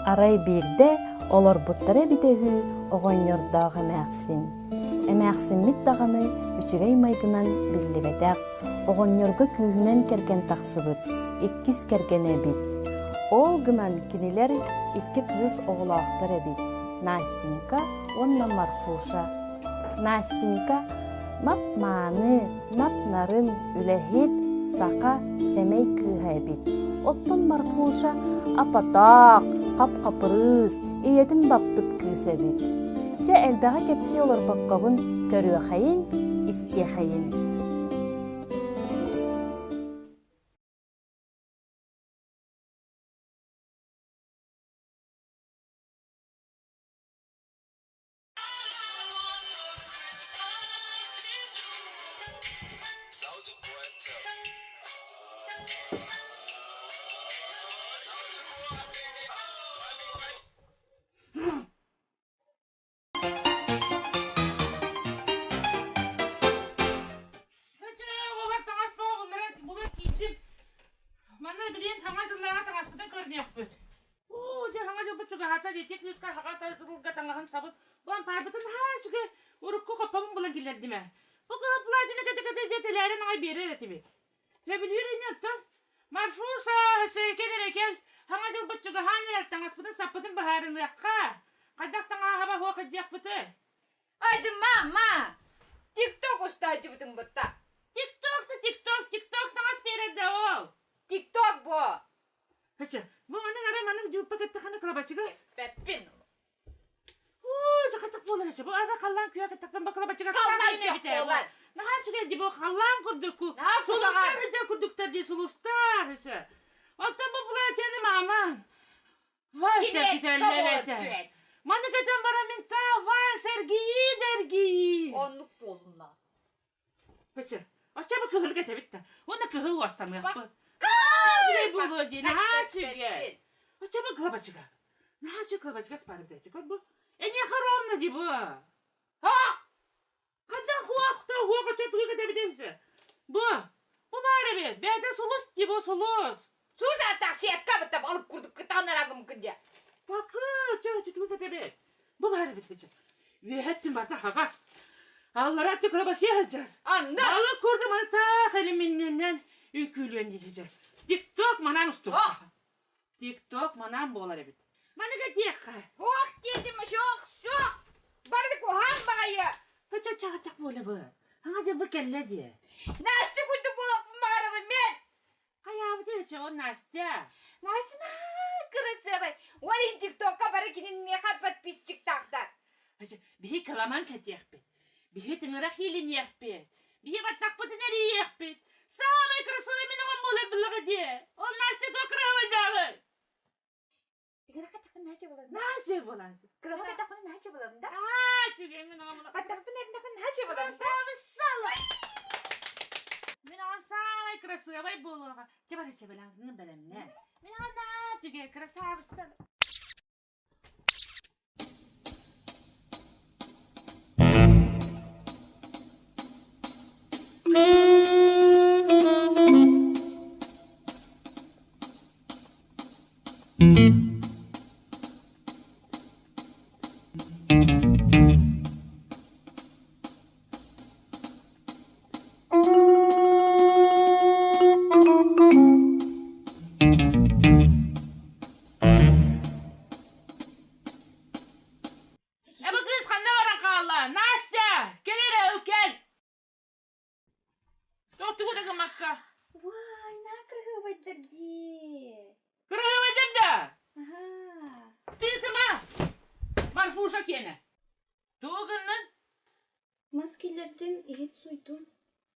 Арай биирдэ олорбуттара эбитэ үһү оҕонньордоох эмээхсин. Эмээхсиммит даҕаны үчүгэй майгынан биллибэтэх, оҕонньорго күүһүнэн кэргэн тахсыбыт, иккис кэргэнэ эбит. Ол гынан кинилэр икки кыыс оҕолоохтор эбит, Настенька уонна Марфуша. Настенька мап-мааны, нап-нарын, үлэһит, саха, сэмэй кыыһа эбит. Оттон Марфуша апатаах, хап-хапырыыс, ийэтин баппыт кыыс эбит. Чэ, элбэҕи кэпсии олорбоккобун көрүөхэйин, истиэхэйин. Манна билигин саҥа дьыллааҕы таҥаспытын көрүнүөхпүт. Уу, дьэ саҥа дьылбыт чугаһаата дии, техническай хаҕа сылга таҥаһын сабыт. Бу ампаарбытын наһаа үчүгэй урукку хоппобун булан киллэрдим ээ. Бу кыһыл платина кэтэ-кэтэ дьэ тэлээрэн аҕай биэрэр этибит. Сөбүлүүр ини оттон. Марфуша, кэл эрэ кэл. Саҥа дьылбыт чугаһаан эрэр, таҥаспытын саппытын быһаарыныахха. Хайдах таҥаһаба суох илдьиэхпитий? Ажы, мама! Тикток устааччыбытын бытта. Тикток да тикток, тикток таҥас биэрэр да ол. Тикток бо! Хача, бу маннык арай маннык дьууппа кэттаххына кылабачыгас. Эппэппин. Уу, дьакатак буолар эчи. Бу ара халлаан күөх кэттахпын ба кылабачыгас. Халлаан күөх буолар. Наһаа үчүгэй дии бу халлаан курдук. Наһаа Сулустар хыдьа курдуктар дии сулустар хыча. Оттон бу платьяны маман. Вальс эргитэллэр этэ. Маны кэтэн баран мин таа вальс эргийии да эргийии. Оннук буолуна. Кычы, оччо бу кыһыл кэтэбит да. Уонна кыһыл уостаныахпыт. Үчүгэй буолуо дии, наһаа үчүгэй. Оччо бу кылабачыга. Наһаа үчүгэй кылабачыга спарык Көр бу. Эниэхэ ровно дии бу. Хайдах хуохта хуох оччо тугу кэтэбит Бу, бу баар эбит. Бэйэтэ сулус дии бу сулус. Сулус аттаах сетка бытта балык курдук кытаанарагым дии. Бакы, чэ, чэ, тугу кэтэбит. Бу баар эбит кыча. Үөһэттин барда хаҕас. Аллара өттө кылабасыйа сылдьар. Анна! Балык курдук маны таах илиминнэнэн үҥкүүлүөн дии сылдьар. Тикток манаан устуохха. Тикток манаан буолар эбит. Маны кэтиэххэ. Ох диэтим, суох, суох! Бары куһаан баҕайы! Кыча чаҕытах буола бу. Хаҥа дьэ бу кэллэ диэ. Настя курдук буолуохпун баҕарабын мен! Хайаабыт эчэ ол Настя? Настя кырасыабай. Ол тиктокка бары кининниэхэ подписчиктаахтар. Биһи кыламан кэтиэхпит. Биһи тыҥырах иилиниэхпит. Биһи баттахпытын эрийиэхпит. Саамай красивый мин оҕом буолар буллаҕа диэ. Ол Настя туох кыраһабайдааҕый? Тыҥырах кэттэхпинэ наһаа буолабын да? Наһаа буолан. Кыламан кэттэхпинэ наһаа буолабын да? Аа, үчүгэй мин оҕом буолар. Баттахпын эринэхпинэ наһаа буолабын да? Красавица! Мин оҕом саамай красивай буолуоҕа. Чэ бары чэбэлэҥҥин бэлэмнэ. Мин оҕом наһаа үчүгэй красавица. Эбэ кыыс ханна баран хаалла? Настя, кэл эрэ, ыл кэл! Тугу да гыммакка. Уай, на кырыһыабайдар дии. Кырыһыабайдар да? Аха. Тыытыма! Марфуша киэнэ. Тугу гыннын? Мас киллэрдим, иһит суйдум,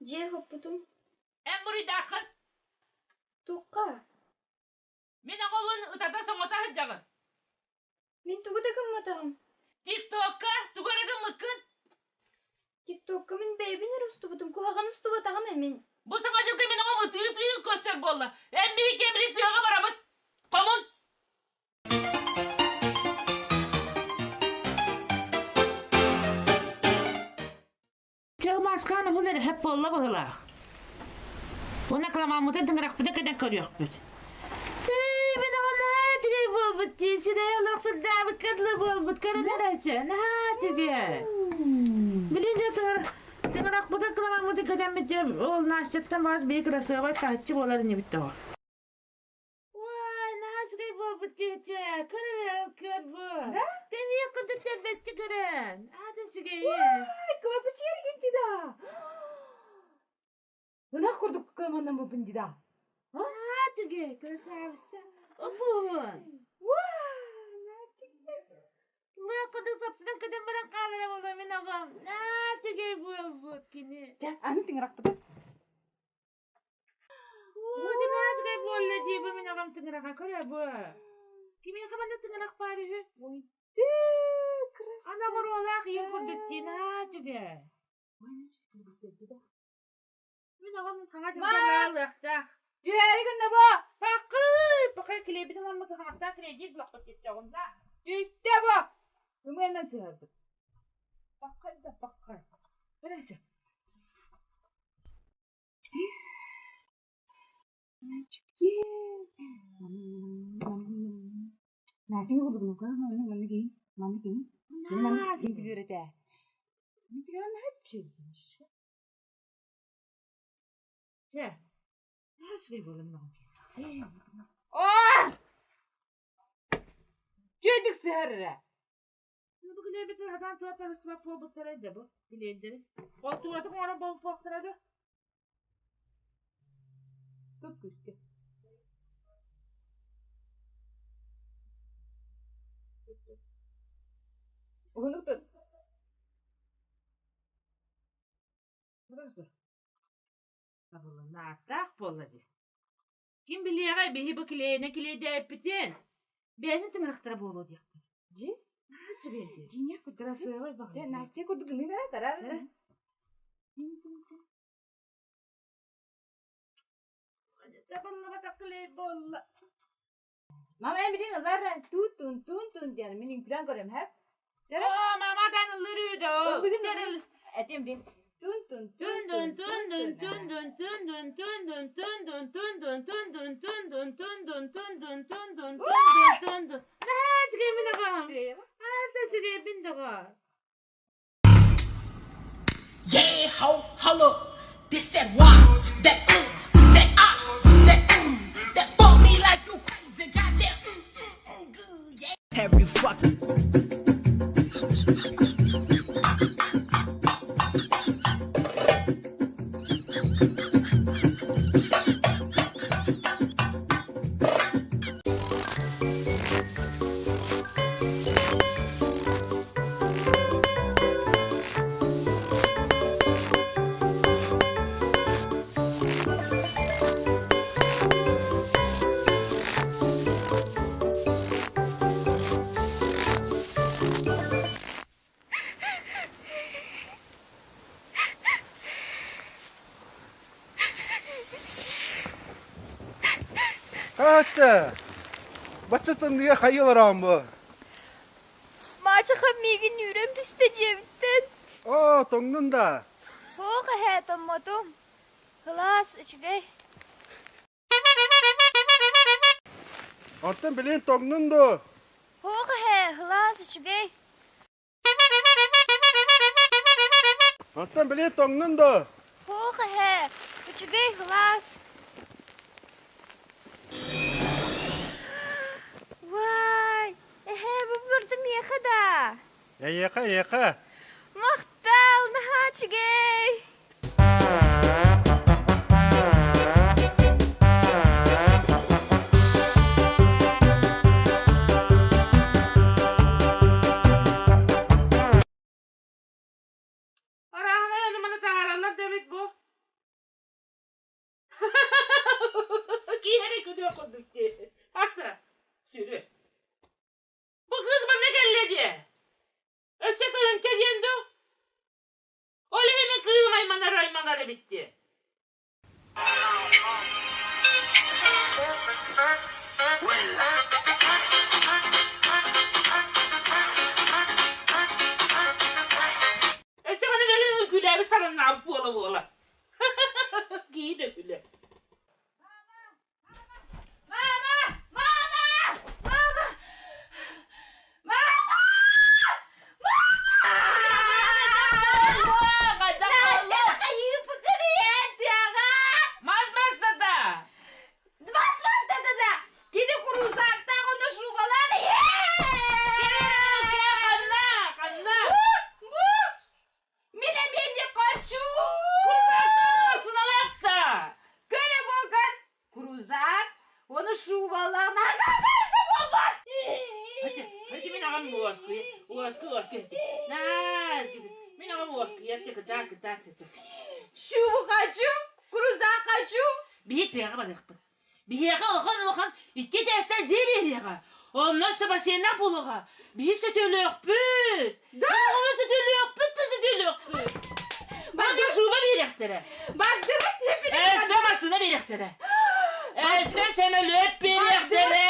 дьиэ хоппутум. Эн буруйдааххын. Туохха? Мин оҕобун ытата-соҥото сылдьаҕын. Мин тугу да гымматаҕым. Тиктокка тугу эрэ гыммыккын? Тиктокка мин бэйэбин эрэ устубутум, куһаҕан устубатаҕым ээ мин. Бу саҥа дьылга мин оҕом ытыы-ытыы көрсөр буолла. Эн биһиги били тыаҕа барабыт. Хомун! Чэ, маскаан уһун эрэ сөп буолла быһыылаах. Уонна кыламааммытын тыҥырахпытын кэтэн көрүөхпүт. Тыы, мин оҕо наһаа үчүгэй буолбут. буолбут дии, сирэйэ олох сырдаабыкка дылы буолбут, көрүнэрээччи, наһаа үчүгэй. Билин дьэ тыҥырахпытын кыламаммытын кэтэммит дьэ, ол Настяттан баҕас биһи кырасыабай таһыччы буолар инибит тоҕо. Уай, наһаа үчүгэй буолбут дии, көр эрэ, көр бу. Тэбиэх курдук тэрбэччи көрөн. Аата үчүгэйэ. Уай, кылапычыар гинти да. Ынах курдук кыламаннан буолбун дии да. Аа, үчүгэй, красавица. Обуун. Лыах курдук сапсынан көтөн баран хаалара буолуо мин оҕом. Аа, үчүгэй буолбут кини. Дьэ, аны тыҥырахпытын. Уу, дьэ үчүгэй буолла дии бу мин оҕом тыҥыраҕа көрө бу. Кимиэхэ манна тыҥырах баар үһү? Ой, ты красава. Ана оҕуруолаах ийэ курдук дии наһаа үчүгэй. Мин оҕом хаҥа дьылга лаалыахтаах. Түһээри гынна бу. Пакый, пакый килиэбитин ылыммыт хаҥаттаах кредит булахпыт диэччэҕин да. Түстэ бу. Ымыаннан сыһарбыт. Пакый да пакый. Көрөсү. Настя курдук ну-ка, манна киин, манна киин. Манна киин күлүөр этэ. Чэ, Оо! Чүөдүк сыһар эрэ. Бу килиэбитин хатаан туох таһыстыбат буолбуттара дьэ бу килиэйдэри. Холтууратык оҥорон буолбуттара дуо? Тут күүскэ. Уһунук тут. Сразу. Табылынааттаах буолла дии. Ким билиэҕэй биһи бу килиэйинэ килиэйдээппитин. Бэйэтин тыҥырахтара буолуо диэхтэр. Дьи? Үчүгэй Дьиҥэ курдук. Кырасыабай баҕайы. Настя курдук гыныы бара тарар. Табыллыбатах клей буолла. Мама эн билин ыллар туут-тун туун-тун диэн мин үҥкүлээн көрөм хэп. Оо, мама дан ыллыр үдө. Ыллыгын этим бин. Тун-тун Түн-дүн түн-дүн түн-дүн түн-дүн түн-дүн түн-дүн түн-дүн түн-дүн түн-дүн түн-дүн түн-дүн түн-дүн түн-дүн түн-дүн. Наһаа үчүгэйбин аҕам. Аата үчүгэйбин доҕор. Yeah, ho, holla. This that wah, that that ah, that that fuck me like you crazy. Goddamn, good, yeah. Every fuck. Хаачча, бачча тымныыга хайыы олороон бу? Маачаха миигин үүрэн бистэ дьиэбиттэн. Оо, тоҥнун да. Суох эһээ, томмотум. Кылаас, үчүгэй. Онтон билин тоҥнун дуо? Суох эһээ, кылаас, үчүгэй. Онтон билин тоҥнун дуо? Суох эһээ, үчүгэй кылаас. Уай, эһээ, бу барда миэхэ да. Эйиэхэ, эйиэхэ. Махтал, наһаа үчүгэй. Арааһынай ону маны таһаараллар да эбит бу. Киһи эрэ күлүөх курдук дии. Ата, сүрү. Бу кыыс манна кэллэ диэ. Өссө тыһыынча диэн дуу? Ол иһин мин кыыһым айманар айманар эбит дии. Өссө маны кэлин үҥкүүлээбит сарыннаабыт буола-буола. Киһи да күлэ. Мама! Мама! Мама! аҕам уоскуйа, уоску, уоску. Наа, мин аҕам уоскуйар, кытаат, кытаат. Шубу хочу, крузак хочу. Биһи тыаҕа барыахпыт. Биһиэхэ улахан-улахан икки этээстээх дьиэ биэриэҕэ. Онно бассейннаах буолуоҕа. Биһи сөтүөлүөхпүт. Да? Оҕону сөтүөлүөхпүт да сөтүөлүөхпүт. Барды шуба биэриэхтэрэ. Бардыбыт. Өссө массыына биэриэхтэрэ. Өссө сөмөлүөт биэриэхтэрэ.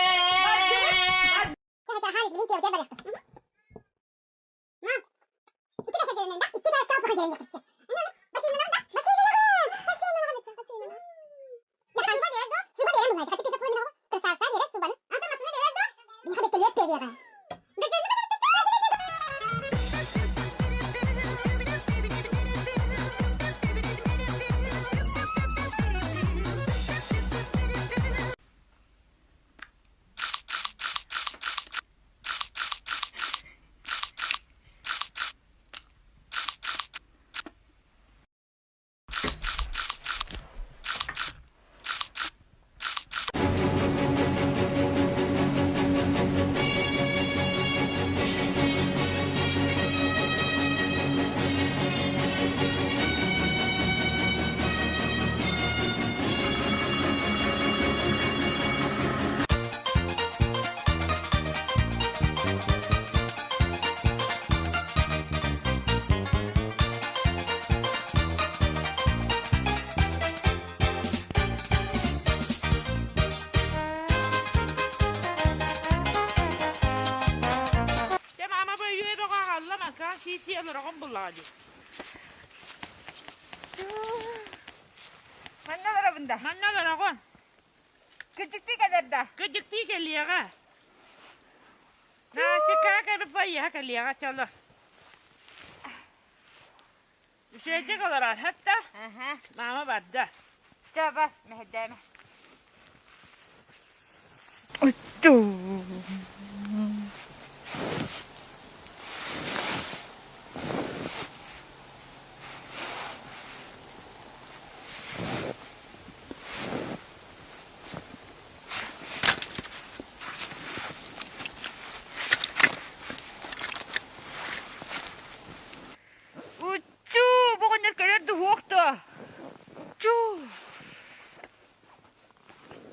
Дьэ, маама бу өйүө бөҕө аҕалла, маҥкаҕа сии-сии олороҕун буллаҕа дии. Манна олоробун да? Манна олороҕун. Кырдьыктыы кэлэр да? Кырдьыктыы кэлиэҕэ. Наасикаҕа кэлбит байыаһа кэлиэҕэ чоло. Үчүгэйдик олорор, хатта? Маама барда. Чэ, бар, мэһэйдээмэ. Уччуу, бу оҕонньор кэлэр дуһуох дуо? Чуу.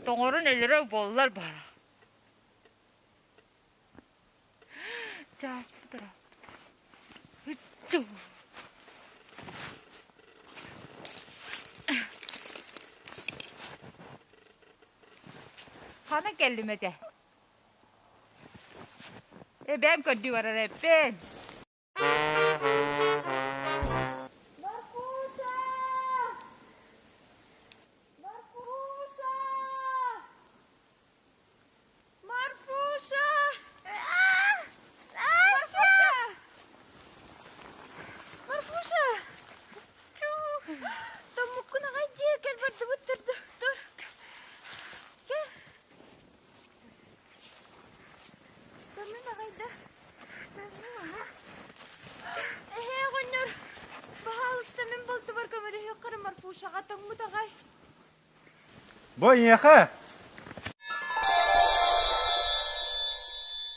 Тоҥорун өлөрө буоллар бара. Чааспыт Уччуу. Ханан кэллим этэ? Эбээм көрдүү барар эппин. Маркуша! Маркуша! Марфуша! Марфуша! Марфуша! Томмуккун аҕай дии кэл бардыбыт турду тур. Кэл. Тоннун аҕай да. Эһээ оҕонньор, баһаалыста мин балтыбар көмөлөһүөххэ Марфушаҕа тоҥмут аҕай. Бу эйиэхэ.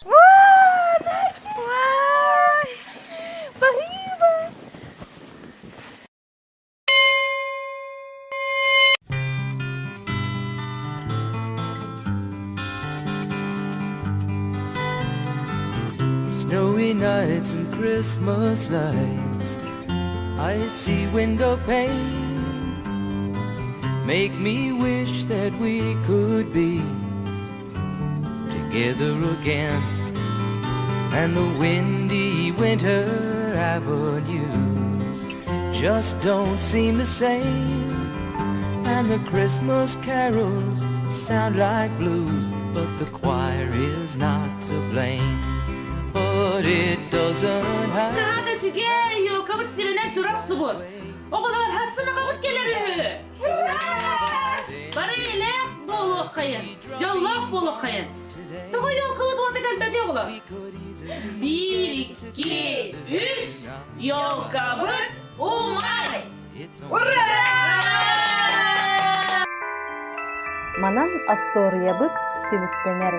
Уай! Баһыыба! Snowy nights and Christmas lights, icy window pane make me wish that we could be together again. And the windy winter avenues just don't seem the same. And the Christmas carols sound like blues, but the choir is not to blame. But it doesn't have Наһаа да үчүгэй, елкабыт сиринэн тура охсубут. Оҕолор хассына хабыт кэлэр үһү. Бары илээх буолуоххайын, дьоллоох буолуоххайын. Тоҕо елкабыт уота кэлбэтий оҕолор? Биир, икки, үс, елкабыт умай! Ура! Манан остуоруйабыт түмүктэнэр.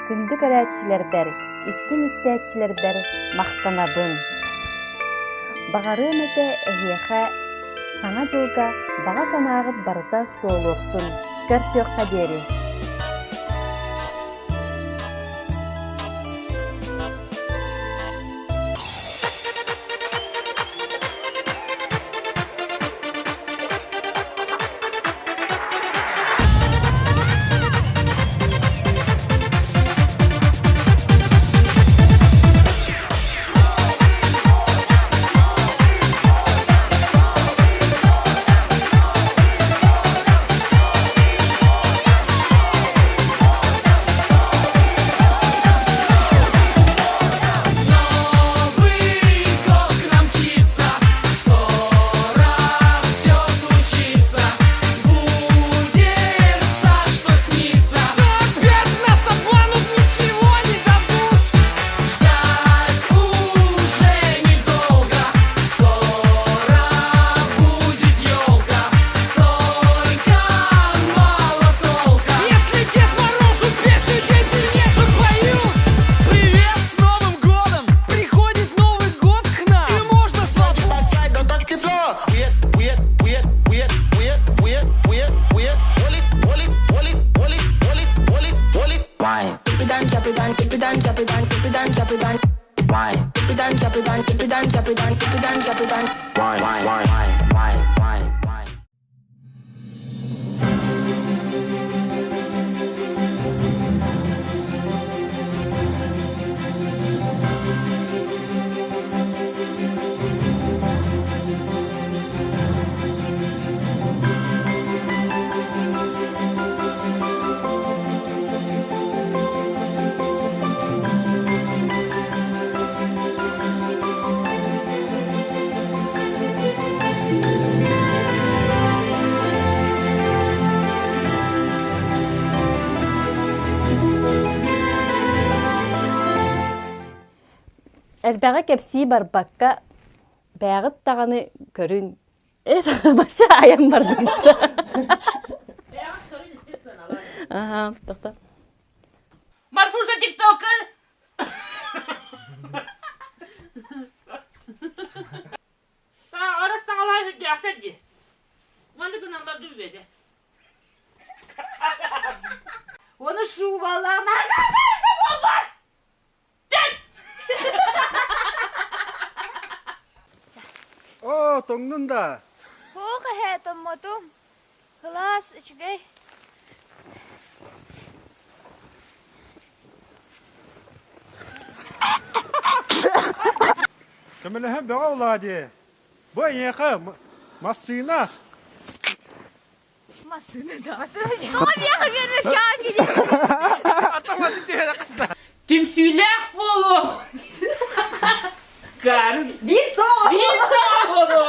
Күндү көрөөччүлэрбэр, истиҥ истээччилэрбэр махтанабын. Баҕарыам этэ эһиэхэ Саҥа дьылга баҕа санааҕыт барыта туолуохтун. Көрсүөххэ диэри. Элбэҕи кэпсии барбакка, бэйэҕит даҕаны көрүҥ. Баша айан бардым. Бэйэҕит көрүн истин сыаналаан. Аха, тохто. Марфуша тиктокка Арас таҥалаай үрдээхтэр дии. Маннык гыналлар дуу үөдэ. Оны шубалаах буолбат! Оо, тоҥнун да. Суох эһээ, томмотум. Кылаас үчүгэй. Көмөлөһөн бөҕө улаа дии. Бу эйиэхэ массыына. Массыына да. Тоҕо миэхэ биэрбэт Түмсүүлээх буолуо. Гарын. Биир соҕо. Биир соҕо буолуо.